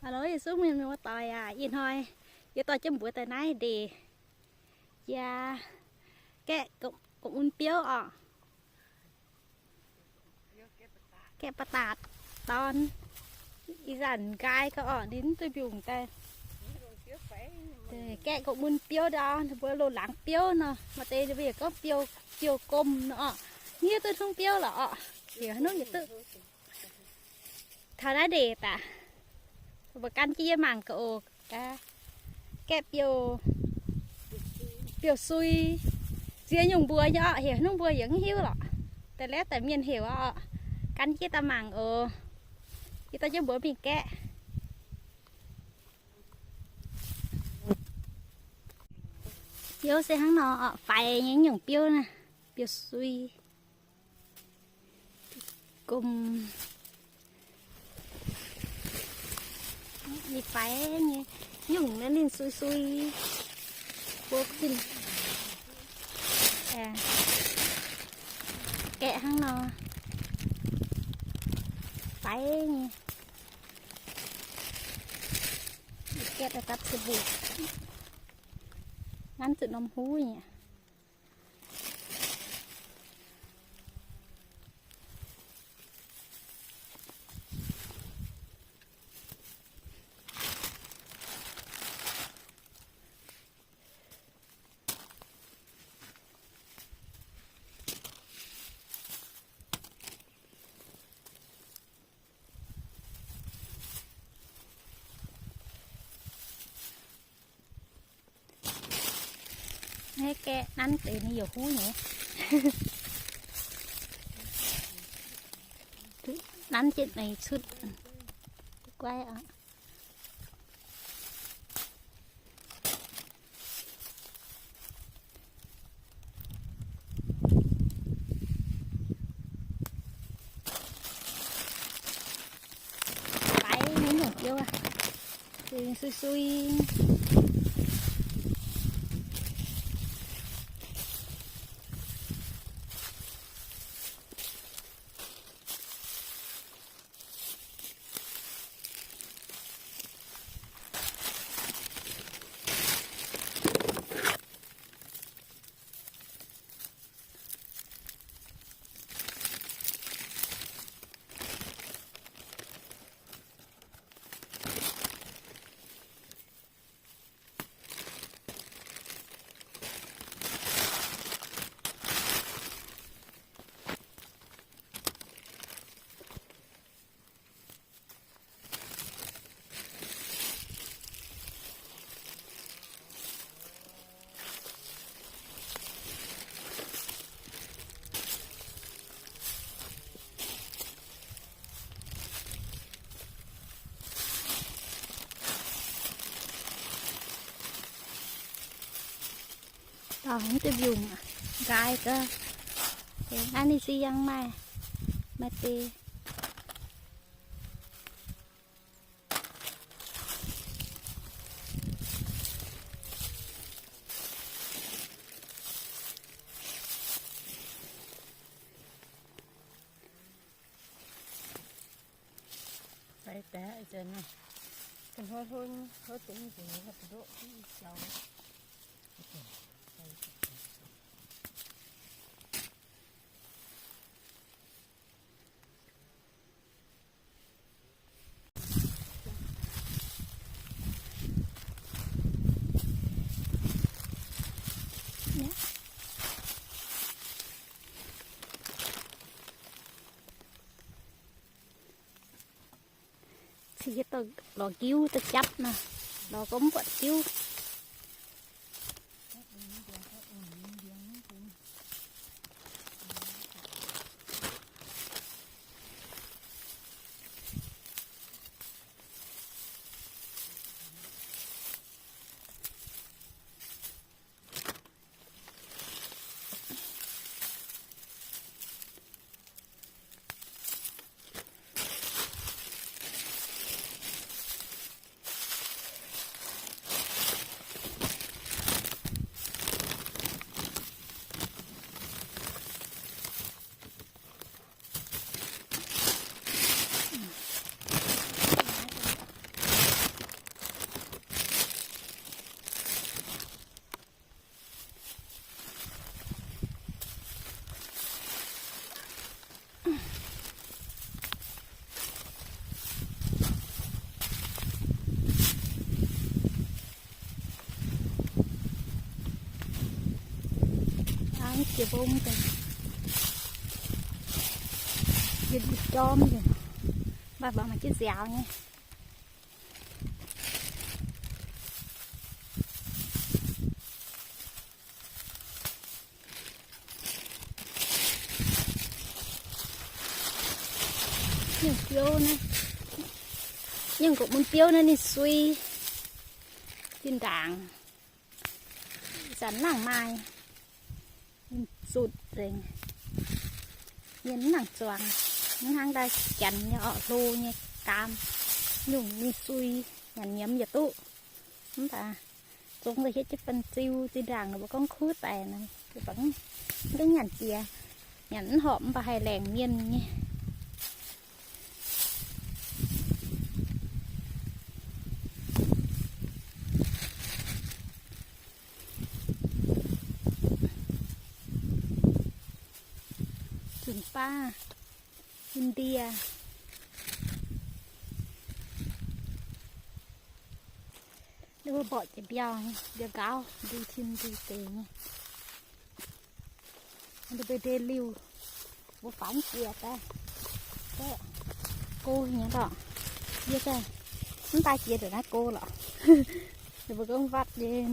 Hello, yietc zungv mienh muoz-doic aac, ih hnoi yie dorh jienv mbuox daaih naaiv ndeic jaa gaeqv gong-mun biouv oc. Gaeqv ba'datc dorn, ih zanc nqaai gau orqc, ninh mv duqv mbiungc daaih. Gaeqv gong-mun biouv ndau, mbuo loz-laangz biouv nor, maaih deix mbuo yaac gorngv biouv, biouv gomh nor orqc. Hniev duqv hnungv biouv lorqc orqc, heuc hnungv yietc duqv. Taux naaiv ndeic daaih, mbuo gan jienv yie mangc gaax oc. Gaeqv biouv, biouv sui, ziex nyungc mbuox nyei orqc, heuc hnungv mbuo yaac mv hiuv lorqc. Da'laeqv daaih mienh heuc orqc, gan jienv daaih mangc oc. Yie dorh jienv mbuox mingh gaeqv. Biouv se hnangv nor orqc, faix nyei nyungc biouv naaiv, biouv sui. Gomh. Ih faix nyei, nyungc naaiv ninh sui sui. Mbuo zinh gaeqv hnangv nor, faix nyei. Gaeqv daaih dapv zuqc mbuoqc, nanv zuqc norm huv nyei. Naaiv gaeqv nanv deix ninh youc huv nyei. Nanv jienv meix cutv. Guaiv oc. Faix nyei nyungc biouv aac, sui sui. Dorh mv duqv mbiungc, nqaai gau. Naaiv ninh se yangh maaih, maaih deix. Cingx dorh lorz giuv daaih japv nor, lorz gorngv mv buatc giuv. Jiex mbong deix, jiex jorm, mv baac mangc jienv nziaaux nyei. Nyungc biouv naaiv, nyungc nqox mun biouv naaiv ninh sui zinh ndaangc, zanc nangc maaih, ninh zutc nzengc, mienh mv nangc zuangx. Mv hnangv daaih janx nyei orqc, hlo nyei gaam, nyungc ninh sui, nyanc nyiemz yaac duqv. Mv baac zungv daaih hietv jienv banh ziu zinh ndaangc, ninh mbuo gorngv kuv daic nor, mv nyanc jiex, nyanc mv horpc mv baac haih laengc mienh nyei. Zunc baav Indie. Ninh mbuo mborqc jiex mbiauh, mbiauh nqaauv, ndui cin ndui deix nyei. Ninh mbuo ndeic-liuh, mbuo faanv jiex daaih, go nyei lorqc. Yie daaih mv daaih jiex ndongc naaiv go lorqc. Ninh mbuo gorngv mbatv nyei.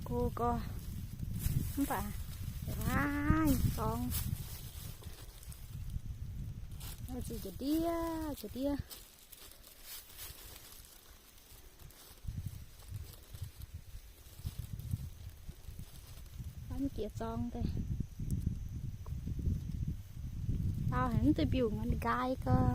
Go gorx, mv baac waac zorng, zuqc njiec ndiev, njiec ndiev. Mv jiex zorng daaih, daauh haic, mv duqv mbiungc nqaai gau.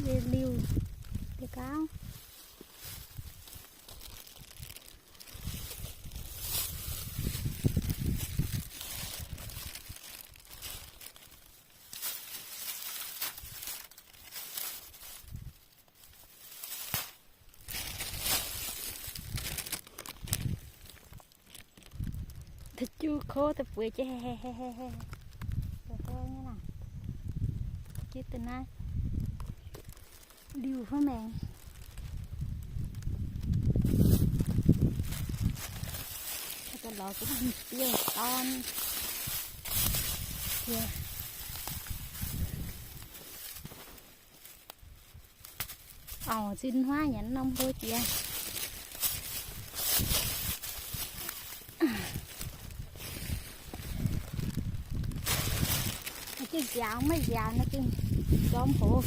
Liuh, liuh gauv. Da'juv kov da'bueix jienv, jienv da'naaiv liuh hnangv maengx. Lorz duqv biouv-dorn. Auv-zinh huaav nyanc norm hlo jiex. Jiex nziaaux maiv nziaaux nor gengh jorm hoz.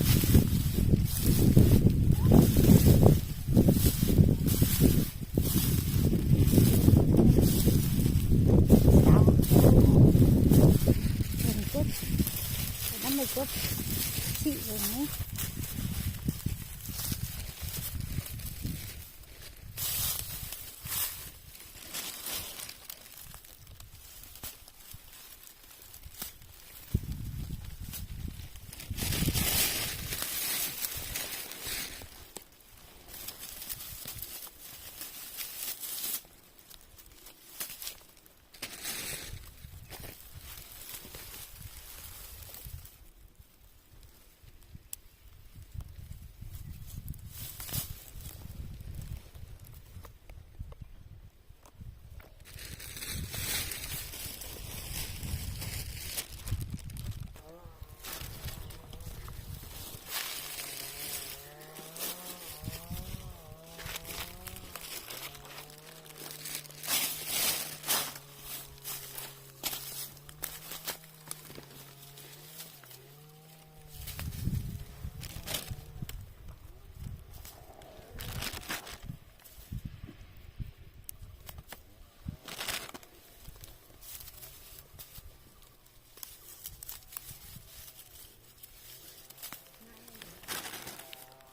Nziaaux, nziaaux, nziaaux, nziaaux, nziaaux, nziaaux, nziaaux.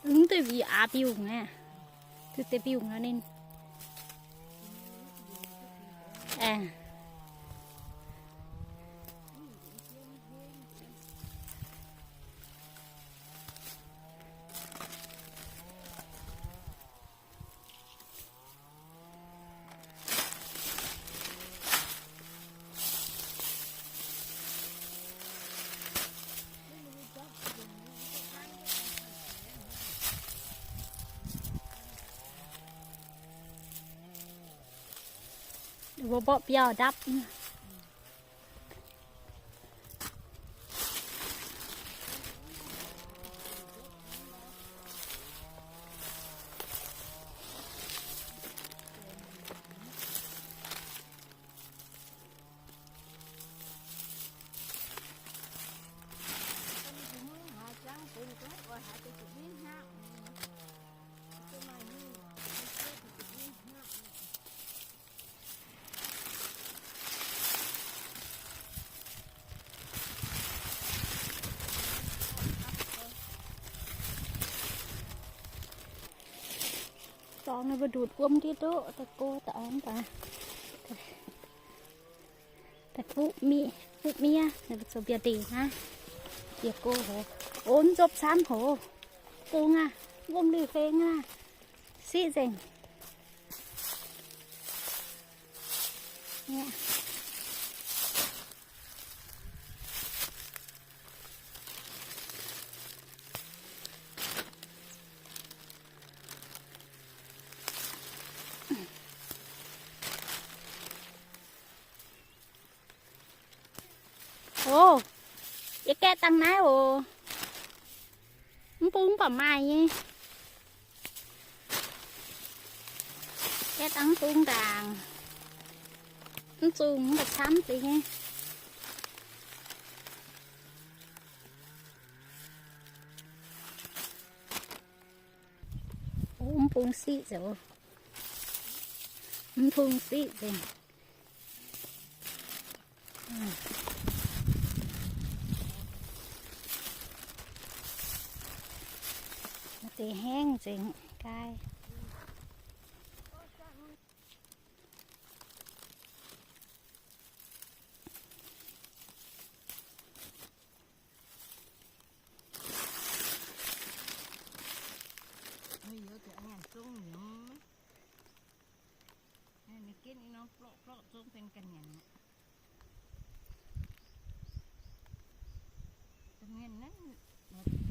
Mv duqv mbiungc aqv, mbiungc aqv. Duqv deix mbiungc nor ninh, aah. Mbuo mborqv biauv ndapv. Dorngx ninh mbuo ndutc wuom ndiev ndoqv, daaih go daaih orn daaih. Daaih fuqv miev, fuqv miev, ninh mbuo zoux mbiauh ndeic hnangv. Bieqc go hoc. O, mv nzopv camv hoc. Bung aac, wuom lui feng aac. Siqv nzengc. O, yie gaeqv dangh naaiv oc. Mv bung mv baac maaih nyei. Gaeqv dangh mv bung ndaangc. Mv zungh mv baac camv deix nyei. O, mv bung siqv nzengc. Mv bung siqv nzengc. Deix hnangv nzengc, gaai. Ninh ginv i norm plorqv plorqv zong benx ga'nyanc aqv. Domh mienh naaiv,